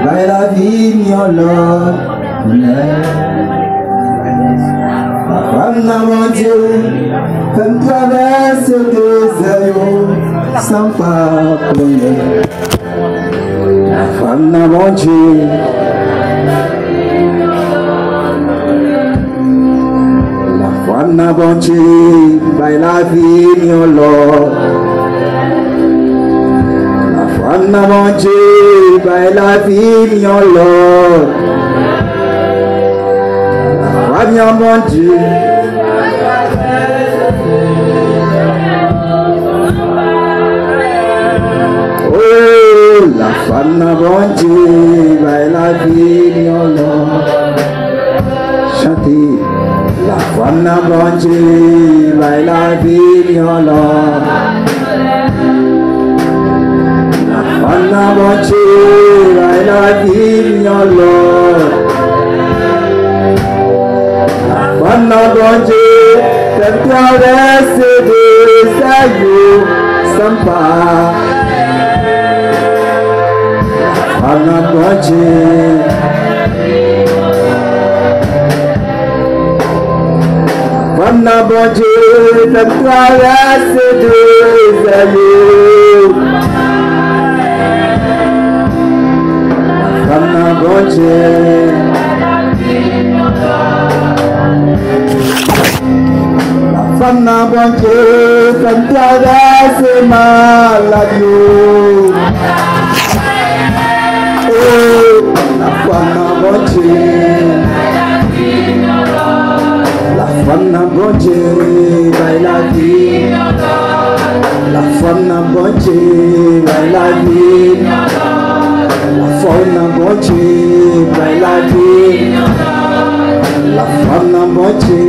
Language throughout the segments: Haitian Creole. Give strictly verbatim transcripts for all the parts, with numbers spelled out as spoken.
Bay lavi m yon lòt koulè. Lafwa m nan Bondye fè m travèse dezè yo san m pa plenyen. Lafwa m nan Bondye. Lafwa m nan Bondye bay lavi m yon lòt. Lafwa m nan Bondye bay lavi m yon lòt. Lafwa m nan Bondye. Oh, lafwa m nan Bondye bay lavi m yon lòt. Chante. Lafwa m nan Bondye bay lavi m yon lòt. Lafwa m nan Bondye bay lavi m yon lòt. Lafwa m nan Bondye fè m travèse dezè yo san m pa. Lafwa m nan Bondye. Lafwa m nan Bondye fè m travèse dezè yo. Lafwa m nan Bondye. Lafwa m nan Bondye fè m travèse maladi yo. Oh, lafwa m nan Bondye. Lafwa m nan Bondye bay lavi. Lafwa m nan Bondye bay lavi. Lafwa m nan Bondye bay lavi. Lafwa m nan Bondye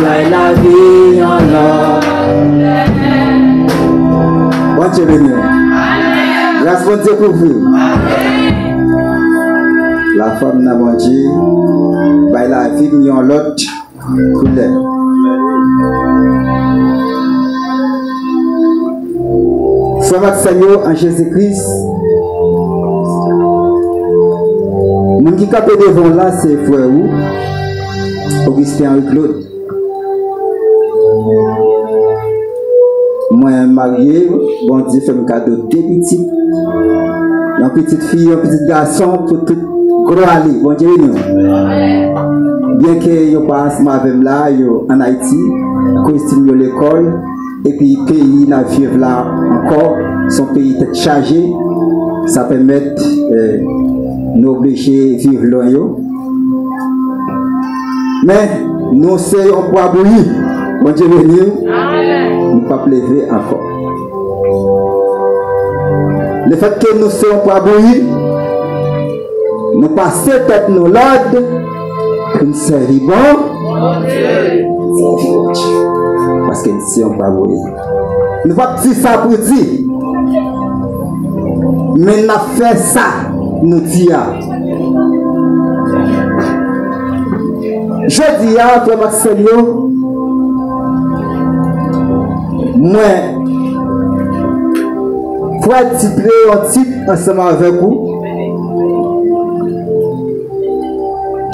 bay lavi yon lòt. Bondye beni w. Gras Bondye kouvri w. Lafwa m nan Bondye bay lavi m yon lòt koulè. Frè m ak sè m yo an Jezi Kris, moun ki kanpe devan w la se frè ou, Augustin Henri Claude. Mwen marye, Bondye fè m kado de pitit. Yon pitit fi, yon pitit gason pou tout glwa li. Bondye beni w. Byenke yo pa ansanm avè m la, yo ann Ayiti, akoz timoun yo lekòl, epi peyi n ap viv la ankò, se yon peyi tèt chaje, sa pèmèt, eh, nou oblije viv lwen yo. Men, nou se yon pwa bouyi. Bondye beni w. Nou p ap leve ankò. Lefètke nou se yon pwa bouyi, nou pase tèt nou lòd pou n sèvi bon, sèvi Bondye. Paske n se yon pwa bouyi. Nou p ap di sa pou di, men n ap fè sa nou di a. Jodi a, frè m ak sè m yo, mwen pral titre yon tit ansanm avèk ou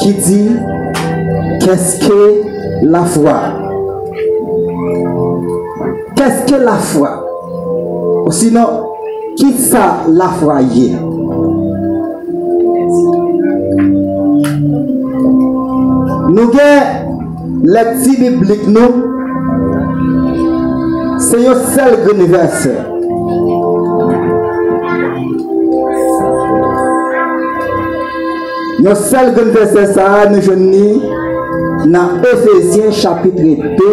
ki di, Qu'est-ce que la foi? Qu'est-ce que la foi? Osinon, kisa lafwa ye? Nou gen lekti biblik nou, se yon sèl grenn vèsè. Yon sèl grenn vèsè sa a, nou jwenn li nan Efezyen chapit de,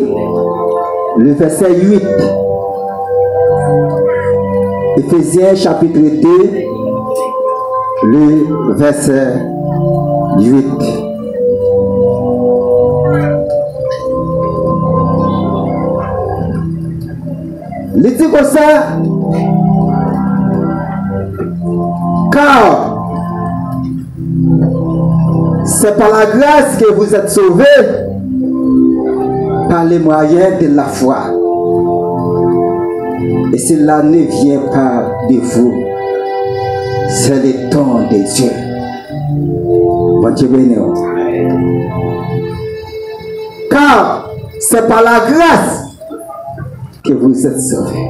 le vèsè uit. Efezyen chapit de, le vèsè uit. Li di konsa, car c'est par la grâce que vous êtes sauvés par le moyen de la foi. Et cela ne vient pas de vous. C'est le don de Dieu. Bondye beni w. Car c'est par la grâce que vous êtes sauvés.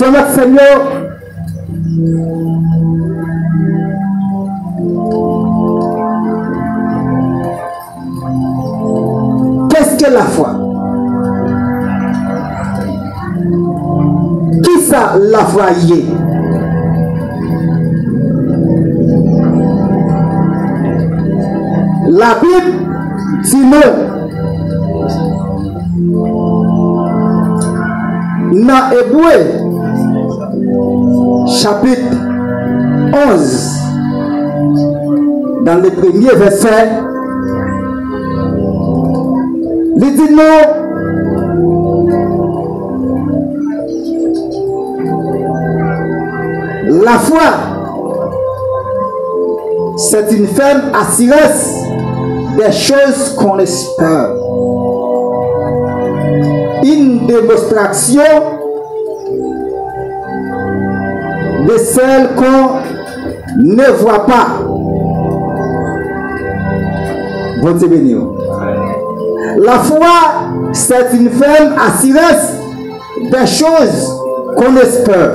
Frè m ak sè m yo, qu'est-ce que la foi? Kisa lafwa ye? Labib di nou nan Ebre chapit onz, dans le premier verset, li di nou, la foi, c'est une ferme assurance des choses qu'on espère, une démonstration de celles qu'on ne voit pas. Bondye beni w. La foi, c'est une ferme assurance des choses qu'on espère.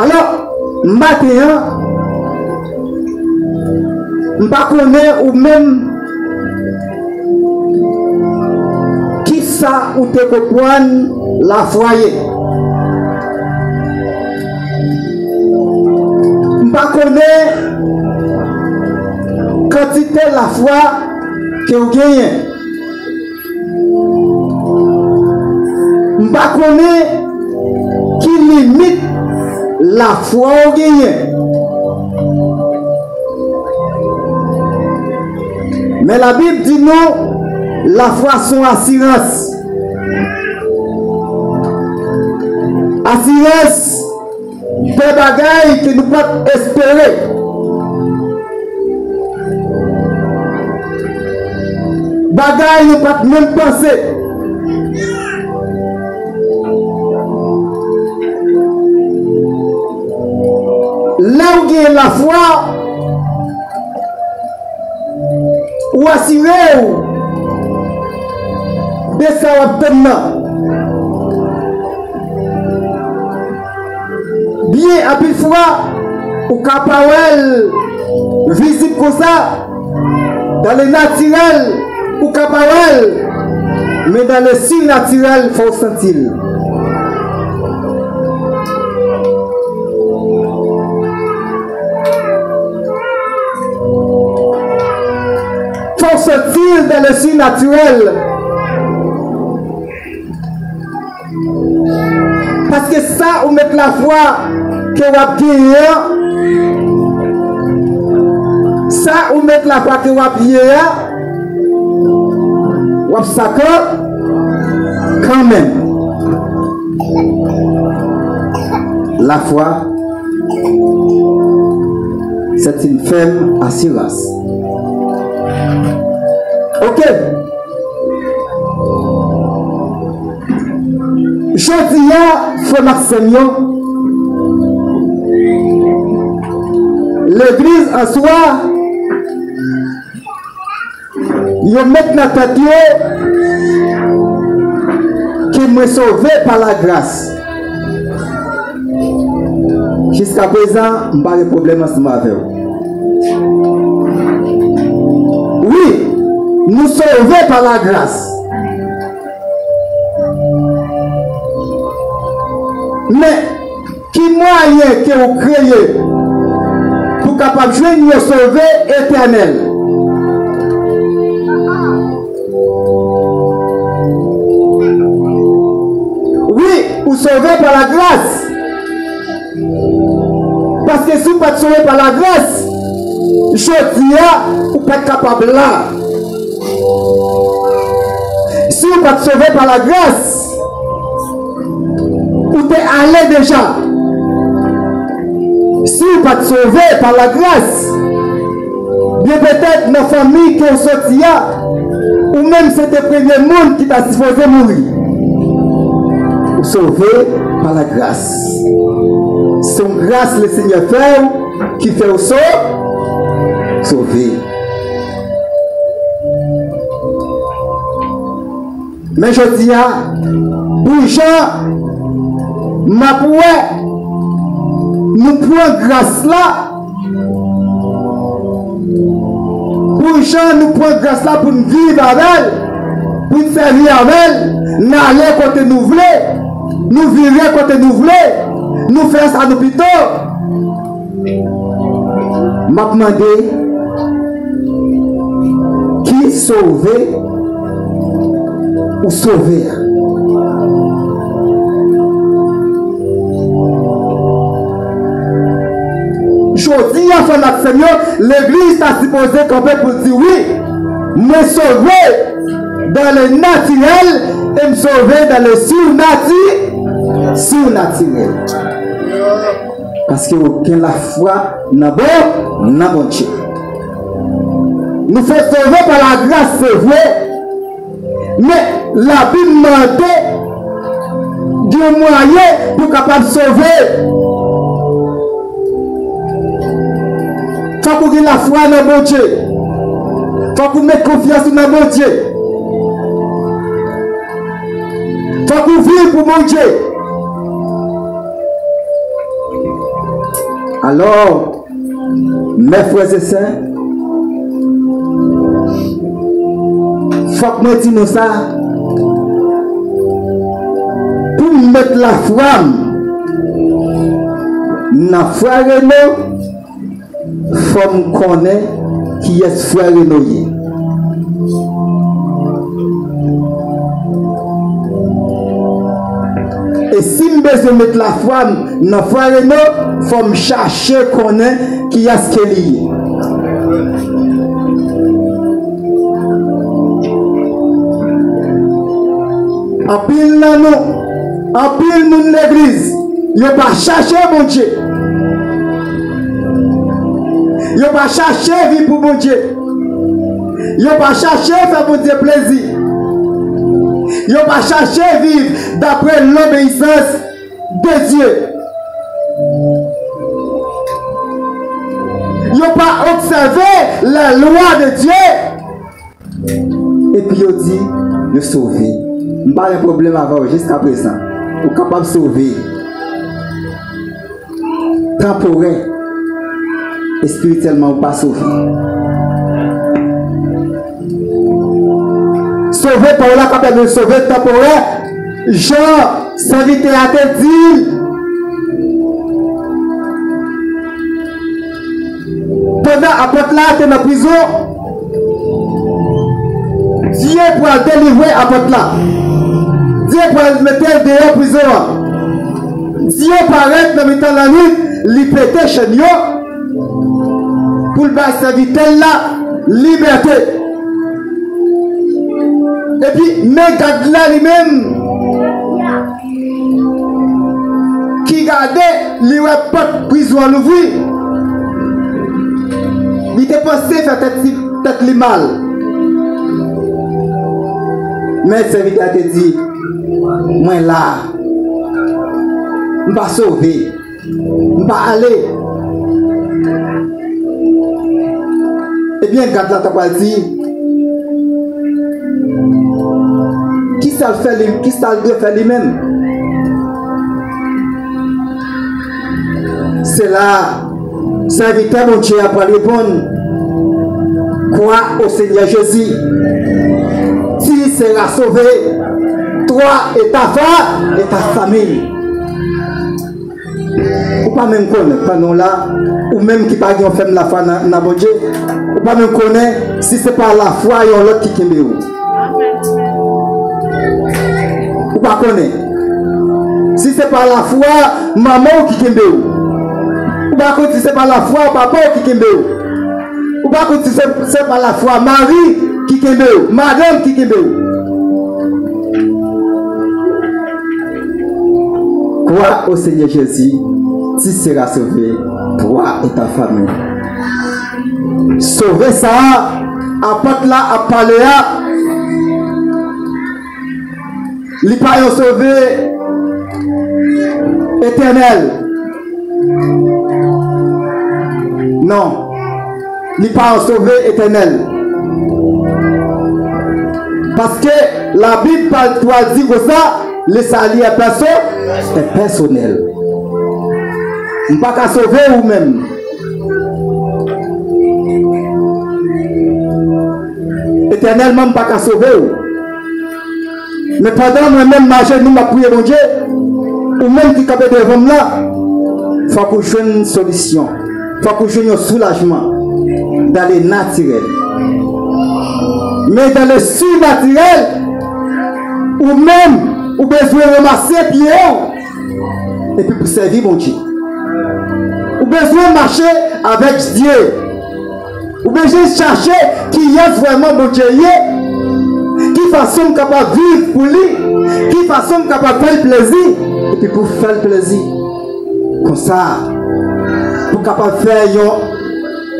Alò, maten an, m pa konnen ou menm, kisa ou te konprann lafwa ye? M pa konnen kantite lafwa ke w genyen. M pa konnen ki limit lafwa w genyen. Men Labib di nou, lafwa se yon asirans. Asirans de bagay ke nou pa t espere. Bagay nou pa t menm panse. Lè w gen lafwa, ou asire w de sa w ap tann nan. Byen, anpil fwa, ou ka pa wè l vizib konsa, dans le naturel, ou ka pa wè l, men dans le surnaturel, fò w santi l. Fò w santi l dans le surnaturel. Paske sa ou met lafwa ke w ap genyen an, sa ou met lafwa ke w ap ye a, w ap sa kanmenm. Lafwa, c'est une ferme assurance. Ok. Jodi a, frè m ak sè m yo, legliz an swa, yo met nan tèt yo ke mwen sove pa lagras. Jiskaprezan, m pa gen pwoblèm ansanm avè w. Wi, nou sove pa lagras. Men, ki mwayen ke w kreye pou w kapab jwenn yon sove etènèl? Wi, ou sove pa lagras. Paske si w pa t sove pa lagras, jodi a, ou pa t kapab la. Si w pa t sove pa lagras, ou te ale deja. Si w pa t sove pa lagras, byen petèt nan fanmi ke w soti a, Ou menm se te premye moun ki ta sipoze mouri. Ou sove pa la gras. Se yon gras Lesenyè fè w ki fè w so-, sove. Men jodi a, pou jan m ap wè, nou pran gras la, pou jan nou pran gras la pou n viv avè l, pou n sèvi avè l, n ale kote nou vle, nou vire kote nou vle, nou fè sa nou pito. M ap mande, ki sove ou sove a? Jodi a, frè m ak sè m yo, legliz ta sipoze kanpe pou l di, wi, mwen sove dans le naturel e m sove dans le sirnati-, sirnatirèl. Paske w gen lafwa nan Bon, nan Bondye. Nou fèk sove pa lagras, se vre. Men, Labib mande gen mwayen pou w kapab sove. Fòk ou gen lafwa nan Bondye. Fòk ou met konfyans ou nan Bondye. Fòk ou viv pou Bondye. Alò, mè frè e sè, fòk mwen di nou sa, pou m met lafwa m nan frè Reno, fò m konnen kiyès frè Reno ye. E si m bezwen met lafwa m nan frè Reno, fò m chache konnen kiyès ke li ye. Anpil nan nou, anpil moun legliz, yo pa chache Bondye. Yo pa chache viv pou Bondye. Yo pa chache fè Bondye plezi. Yo pa chache viv dapre lobeyisans de Dye. Yo pa obsève la lwa de Dye. Epi yo di, yo sove. M pa gen pwoblèm avè w jiskaprezan. Ou kapab sove. Tanporè. Espirityèlman, ou pa sove. Sove, pawòl la kapab sove tanporè. Jan sèvitè a te di l, pandan apot la te nan prizon, Dye pral delivre apot la. Dye pral mete l deyò prizon an. Dye parèt nan mitan lannwit, li pete chèn yo pou l bay sèvitè l la libète. Epi, men gad la li menm ki gade, li wè pòt prizon an louvri. Li te panse fè tèt li, tèt li mal. Men sèvitè a te di, mwen la. M pa sove. M pa ale. Ebyen, gad la ta pral di, kisa l fè li, kisa l dwe fè li menm? Se la, sèvitè Bondye a pral reponn, Crois au Seigneur Jésus, tu seras sauvé, toi et ta fa-, et ta famille. Ou pa menm konnen, pandan w la, ou menm ki pa gen yon fèm lafwa nan, nan Bondye, ou pa menm konnen si se pa lafwa yon lòt ki kenbe w. Ou pa konnen si se pa lafwa manman w ki kenbe w. Ou pa konn si se pa lafwa papa w ki kenbe w. Ou pa konn si se, se pa lafwa mari ki kenbe w, madanm ki kenbe w. Crois au Seigneur Jésus, tu seras sauvé, toi et ta famille. Sove sa a, apot la ap pale a, Li pa yon sove etènèl. Non. Li pa yon sove etènèl. Paske Labib pa, pa di konsa, le salut est perso-, est personnel. M pa ka sove ou menm. Etènèlman, m pa ka sove w. Men pandan mwen menm m ajenou, m ap priye Bondye, ou menm ki kanpe devan m la, fòk ou jwenn solisyon. Fòk ou jwenn yon soulajman dans le naturel. Men dans le surnaturel, ou menm, ou bezwen ranmase pye w epi pou sèvi Bondye. Ou bezwen mache avèk Dye. Ou bezwen chache kiyès vrèman Bondye ye, ki fason m kapab viv pou li, ki fason m kapab fè l plezi, epi pou fè l plezi. Konsa, pou kapab fè yon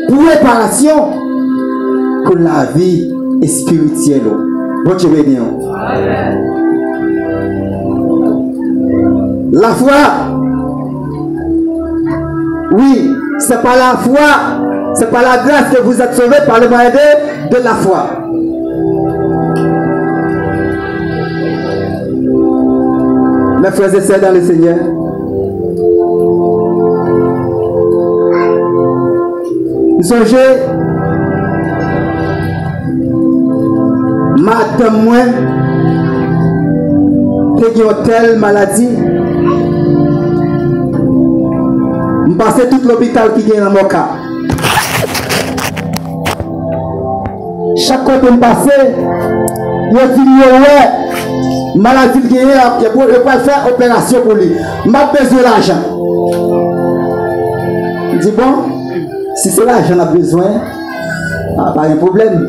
preparasyon pou lavi espirityèl ou. Bondye beni w. Lafwa. Oui, c'est par la foi, c'est par la grâce que vous êtes sauvés par le moyen de, de la foi. Mes frères et sœurs dans le Seigneur, m sonje madanm mwen te gen yon tèl maladi. M pase tout lopital ki gen nan Mòka. Chak kote m pase, yo di m yo wè maladi l genyen an, yo pral fè operasyon pou li. M ap bezwen lajan. M di, bon, si se lajan n ap bezwen, a, pa gen pwoblèm.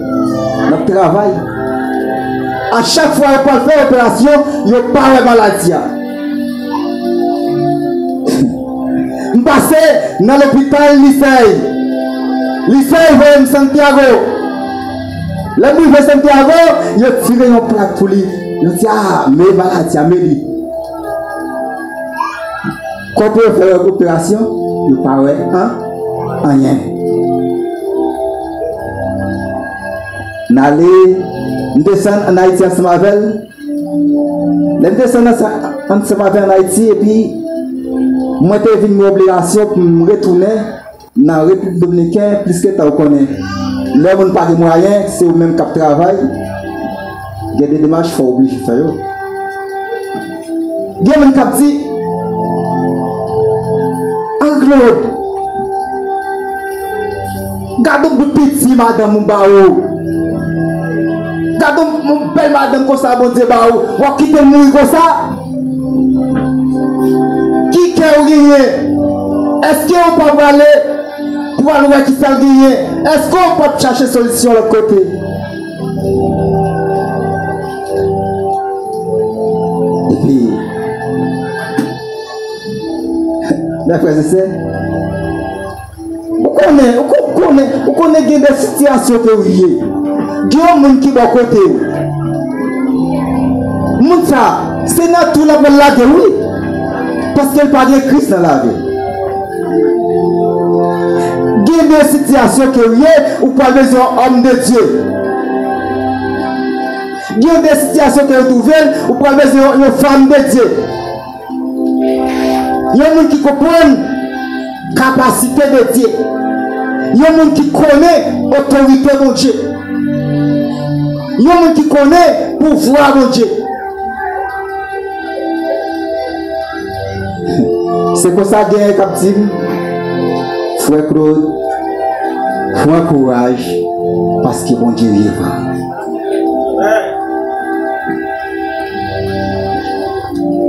N ap travay. A chak fwa yo pral fè operasyon, yo pa wè maladi a. M pase nan lopital Lisèy. Lisèy voye m Santiago. Lè m rive Santiago, yo tire yon plak pou li. Yo di, a, men maladi a, men li. Kote yo fè operasyon, yo pa wè an, anyen. N ale, m desann ann Ayiti ansanm avè l. Lè m desann ansa-, ansanm avè l ann Ayiti, epi mwen te vin gen obligasyon pou m retounen nan Repiblik Dominiken, pliske tan ou konnen, lè yon moun pa gen mwayen, se ou menm k ap travay, gen de demach fò w oblije fè yo. Gen moun k ap di, Jean Claude, gade yon bout piti madanm ou ba ou. Gade yon, yon bèl madanm konsa Bondye ba ou. W ap kite l mouri konsa? Ki kè ou genyen? Èske ou pa prale pou al wè kisa l genyen? Èske ou p ap chache solisyon lòt kote? Epi, mes frères et sœurs, ou konnen, ou ko-, konnen, ou konnen gen de sitiyasyon ke ou ye. Gen yon moun ki bò kote ou. Moun sa, se nan twou l ap lage, wi. Paske l pa gen Kris nan lavi l. Gen de sitiyasyon ke ou ye, ou pral bezwen yon òm de Dye. Gen de sitiyasyon ke ou twouve l, ou pral bezwen yon, yon fanm de Dye. Yon moun ki konprann kapasite de Dye. Yon moun ki konnen otorite Bondye. Yon moun ki konnen pouvwa Bondye. Se konsa genyen k ap di m, frè Claude, pran kouraj, paske Bondye vivan.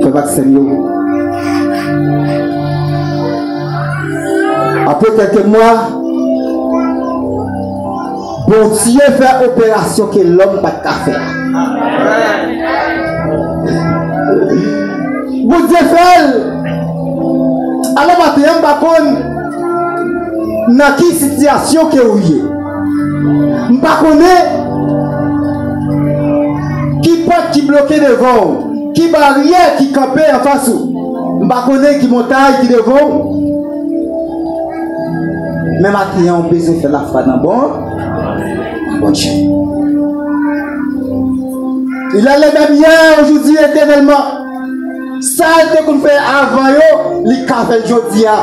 Frè Maxime yo. Apre kèlke mwa, Bondye fè operasyon ke lòm pa t ka fè. Bondye fè l. Alò, maten an, m pa konn nan ki sitiyasyon ke ou ye. M pa konnen ki pòt ki bloke devan w. Ki baryè ki kanpe anfas ou? M pa konnen ki montay ki devan w. Men maten an, ou bezwen fè lafwa nan bon, nan Bondye. Il est le même hier, aujourd'hui, éternellement. Sa l te konn fè avan yo, li ka fè l jodi a.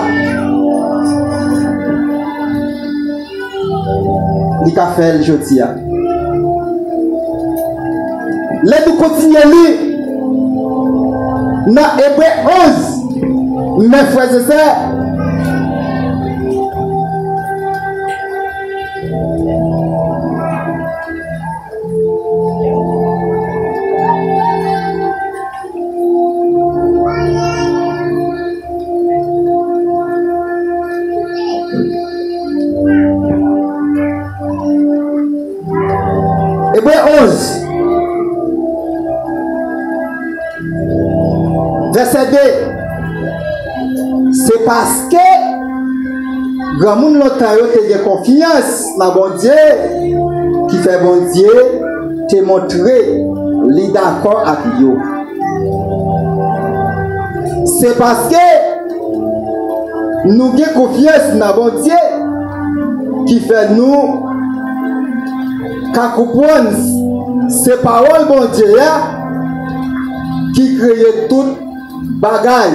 Li ka fè l jodi a. Lè nou kontinye li nan Ebre onz, mè frè e sè, Ebre onz, vèsè de. Se paske granmoun lontan yo te gen konfyans nan Bondye, ki fè Bondye te montre li dakò ak yo. Se paske nou gen konfyans nan Bondye ki fè nou ka konprann se pawòl Bondye a ki kreye tout bagay.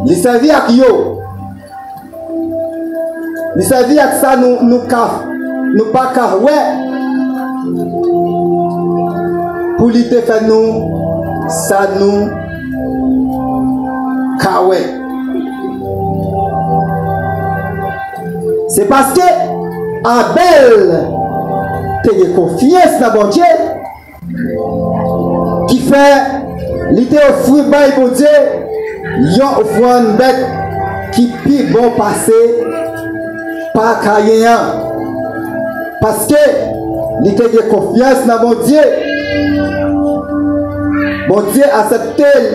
Li sèvi ak yo. Li sèvi ak sa nou, nou ka, nou pa ka wè, pou li te fè nou sa nou ka wè. Se paske Abèl te gen konfyans nan Bondye, ki fè li te ofri bay Bondye yon ofrann bèt ki pi bon pase pa Kayen an, paske li te gen konfyans nan Bondye. Bondye aksepte l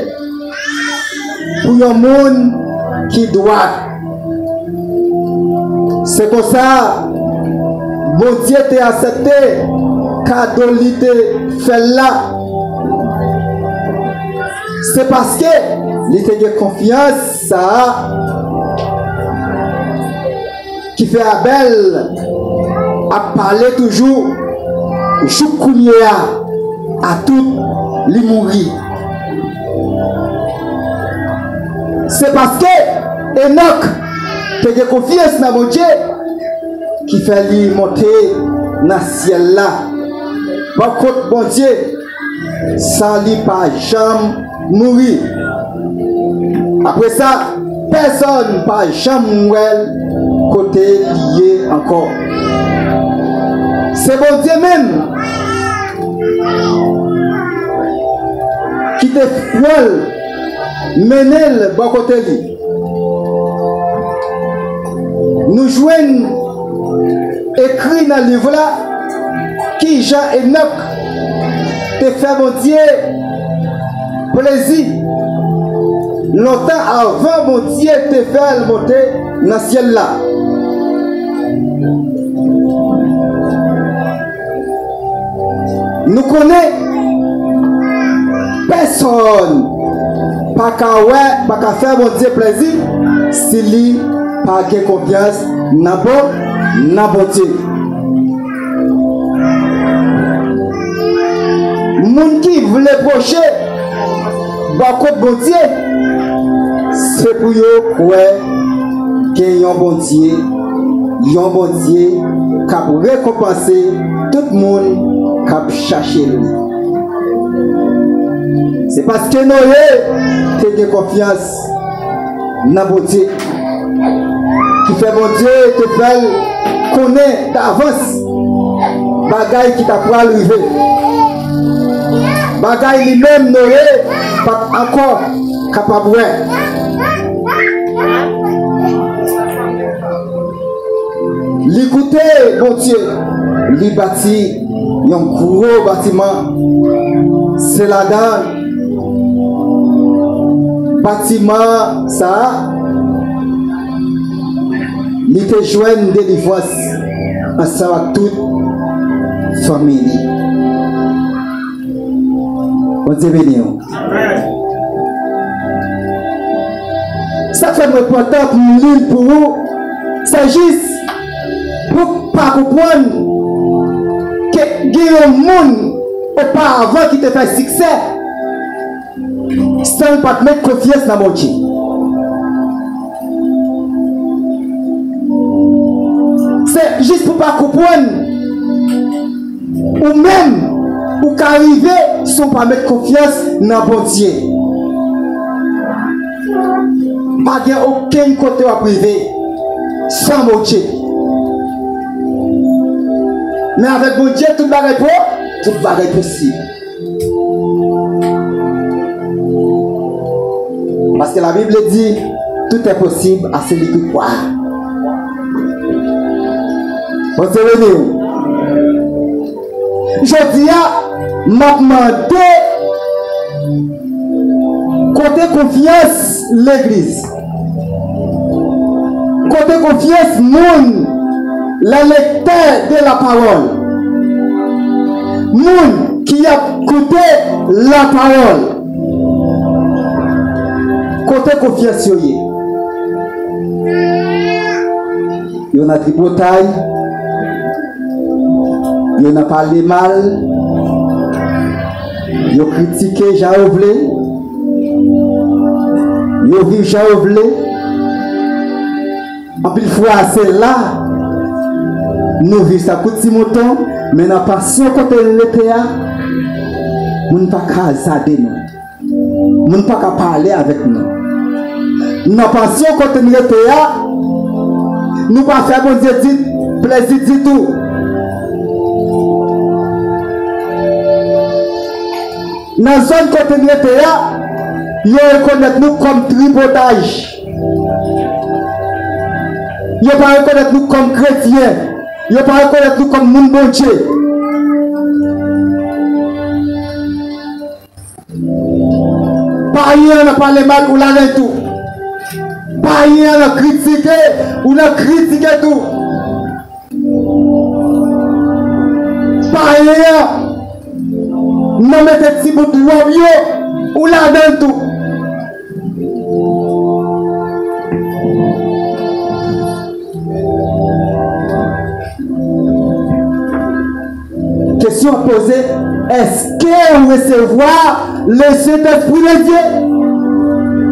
pou yon moun ki dwat. Se konsa, Bondye te aksepte kado li te fè l la. Se paske li te gen konfyans sa a ki fè Abèl ap pale toujou jouk kounye a, atout li mouri. Se paske Enòk te gen konfyans nan Bondye ki fè li monte nan syèl la bò kot Bondye san li pa janm mouri. Apre sa, pèsonn pa janm wè l kote li ye ankò. Se Bondye menm ki te pran l, mennen l bò kote li. Nou jwenn ekri nan liv la kijan Enòk te fè Bondye plezi lontan avan Bondye te fè l monte nan syèl la. Nou konnen pèsonn pa ka wè, pa ka fè Bondye plezi si li pa gen konfyans nan Bon, nan Bondye. Moun ki vle pwoche bò kot Bondye, se pou yo kwè gen yon Bondye, yon Bondye k ap rekonpanse tout moun k ap chache li. Se paske Noye te gen konfyans nan Bondye ki fè Bondye te fè l konnen davans bagay ki ta pral rive. Bagay li menm, Noye, pa t ankò kapab wè. Li koute Bondye, li bati yon gwo batiman. Se ladan batiman sa a, li te jwenn delivrans ansanm ak tout fanmi li. Bondye beni w. Sa k fè mwen kontan pou m li l pou ou, se jis pou w pa konprann ke gen yon moun oparavan ki te fè siksè san l pa t met konfyans nan Bondye. Se jis pou w pa konprann ou menm, ou ka rive san w pa met konfyans nan Bondye. Pa gen okenn kote w ap rive san Bondye. Men avèk Bondye, tout bagay po, tout bagay posib. Paske la Bible dit, tout est possible à celui qui croit. Bondye beni w. Jodi a, m ap mande, kote konfyans legliz? Kote konfyans moun, les lecteurs de la parole? Moun ki ap koute lapawòl. Kote konfyans yo ye? Yo nan tripotay, yo nan pale mal, yo kritike jan yo vle, yo viv jan yo vle. Anpil fwa, se la nou viv sa kou ti mouton, men nan pansyon kote n rete a, moun pa ka azade nou. Moun pa ka pale avèk nou. Nan pansyon kote n rete a, nou pa fè Bondye di, plezi ditou. Nan zòn kote n rete a, yo rekonèt nou kòm tripotaj. Yo pa rekonèt nou kòm kretyen. Yo pa rekonèt nou kòm moun Bondye. Payen an nan pale mal, ou ladan l tou. Payen an nan kritike, ou nan kritike tou. Payen an nan mete ti bout wòb yo, ou ladan l tou. Kesyon ap poze, èske ou resevwa le Sentespri de Dye?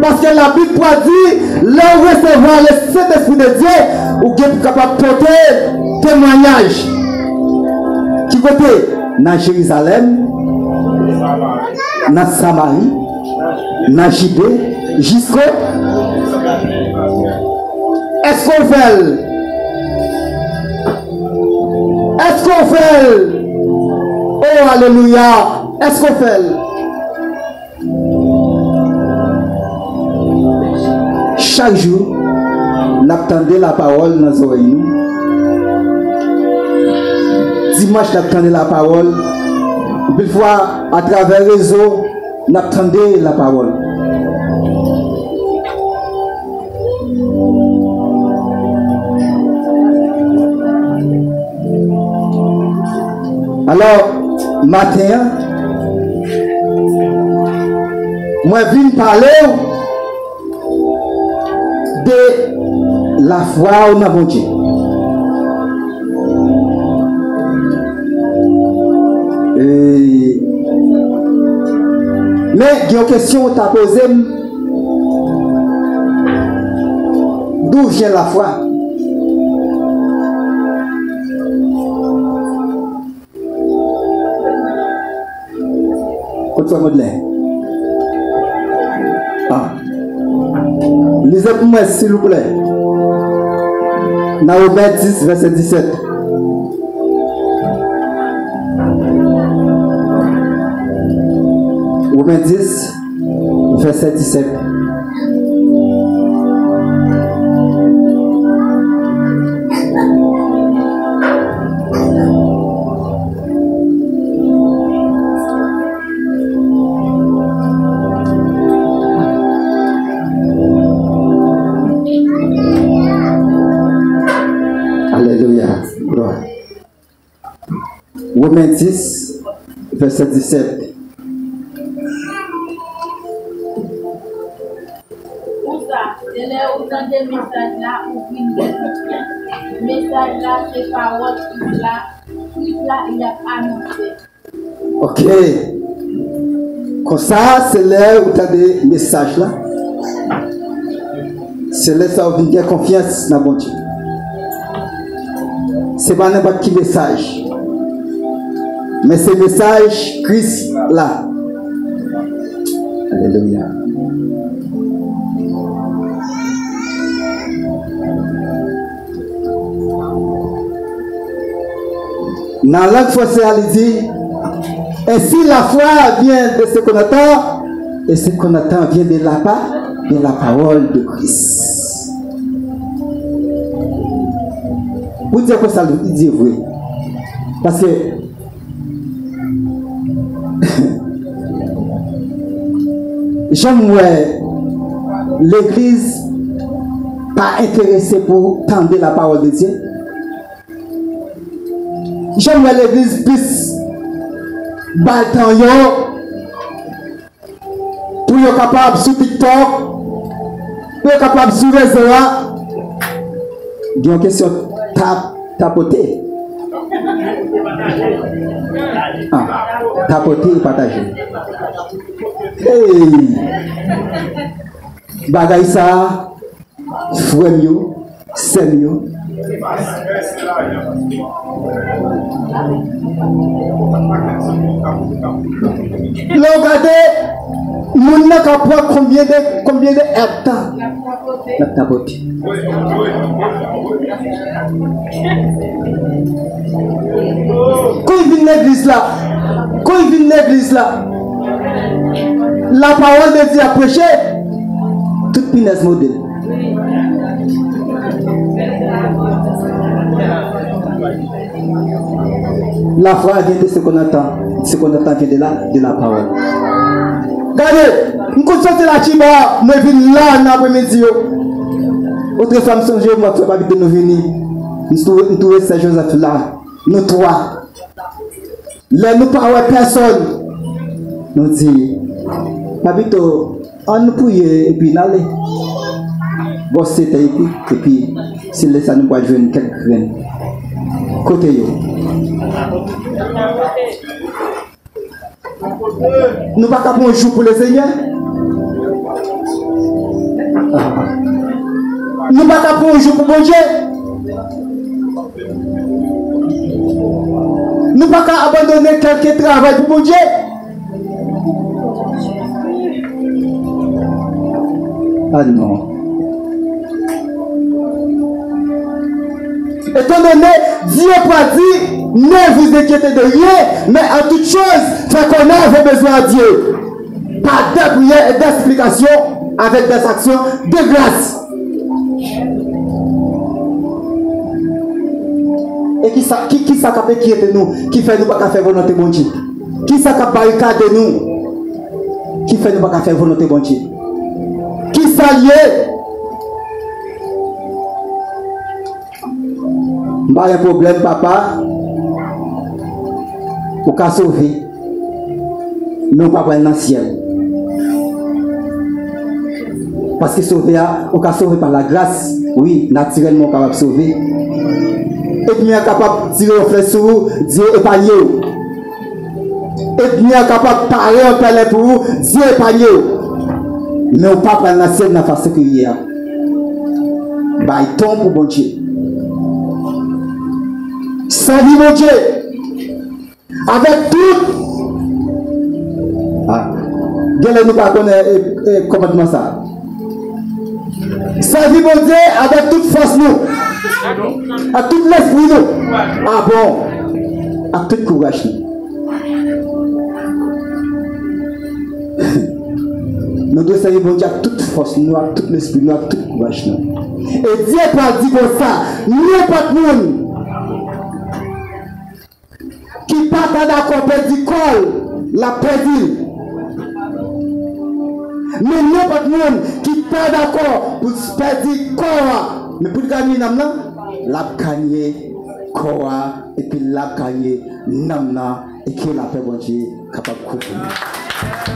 Paske Labib pa di, lè ou resevwa le Sentespri de Dye, ou gen pou kapab pote temwayaj. Ki kote? Nan Jerizalèm, nan Samari, nan Jide, jisko? Èske w fè l? Èske w fè l? O, alelouya! Èske w fè l? Chak jou, n ap tande lapawòl nan zòrèy nou. Dimanch, n ap tande lapawòl. Anpil fwa, atravè rezo, n ap tande lapawòl. Alò, maten an, mwen vin pale w de lafwa w nan Bondye. E, men, gen yon kesyon w ta poze m, d'où vient la foi? Kot frè Modlè? Ah. Li se pou mwen, silvouplè. Nan Women dis, vèsè disèt. Women dis, vèsè disèt. Alelouya. Glwa. Women dis, vèsè disèt. Tande mesaj la, ou vin gen konfyans. Mesaj la se pawòl Kris la, Kris la y ap anonse. Ok. Konsa, se lè ou tande mesaj la. Se lè sa ou vin gen konfyans nan Bondye. Se pa nenpòt ki mesaj, men se mesaj Kris la. Alelouya. Nan lang franse a, li di, ainsi la foi vient de ce qu'on entend, et ce qu'on entend vient de la pa-, de la parole de Christ. Pou di konsa, li di vre. Paske jan m wè legliz pa enterese pou tande la parole de Dieu. Jan m wè legliz plis bay tan yo pou yo kapab sou TikTok, pou yo kapab sou rezo a. Gen yon kesyon tap, tapote. Ah, tapote e pataje. Hey! Bagay sa, frè m yo, sè m yo. Lè w gade, moun nan ka pran konbyen de, konbyen de èdtan l ap tapote. Kou l vin legliz la, kou l vin legliz la, la parole de Dieu ap preche, tout pinèz mòde l. La foi vient de ce qu'on entend. Ce qu'on entend vient de la, de la parole. Gade, m konn soti la Kiba, mwen vin la nan apremidi yo. Otrefwa, m sonje, mwen fè pa biten nou vini. M twouve, m twouve sè Joseph la. Nou twa. Lè nou pa wè pèsòn, nou di, Papito, ann nou priye epi n ale. Bò sèt è epi, epi se lè sa nou pral jwenn kèk grenn. Kote yo? Nou pa ka pran yon jou pou Lesenyè? Nou pa ka pran yon jou pou Bondye? Nou pa ka abandone kèlke travay pou Bondye? Ah non. Étant donné, Dieu pral di, ne vous inquiétez de rien, mais en toute chose, faites connaître vos besoins à Dieu. Par des prières et des supplications, avec des actions de grâce. E kisa, ki, kisa k ap enkyete nou, ki fè nou pa ka fè volonte Bondye? Kisa k ap barikade nou, ki fè nou pa ka fè volonte Bondye? Kisa l ye? M pa gen pwoblèm, papa. Ou ka sove, men ou pa pral nan syèl. Paske sove a, ou ka sove pa lagras. Wi, natirèlman ou kapab sove. Ènmi an kapab tire yon flèch sou ou, Dye epanye w. Ènmi an kapab pare yon pèlen pou ou, Dye epanye w. Men ou pa pral nan syèl nan fason ke w ye a. Bay tan pou Bondye. Sèvi Bondye avèk tout. Ah, genlè nou pa konnen, eh, eh, kòmandman sa. Sèvi Bondye avèk tout fòs nou, ak tout lespri nou. Ah bon? Ak tout kouraj nou. Nou dwe sèvi Bondye ak tout fòs nou, ak tout lespri nou, ak tout kouraj nou. E Dye pral di konsa, nenpòt moun ki pa ta dakò pèdi kò l, l ap pèdi l. Men nenpòt moun ki pa dakò pou pèdi kò a, men pou l ganye nanm nan, l ap ganye kò a, epi l ap ganye nanm nan, e ke lapè Bondye kapab kouvri nou.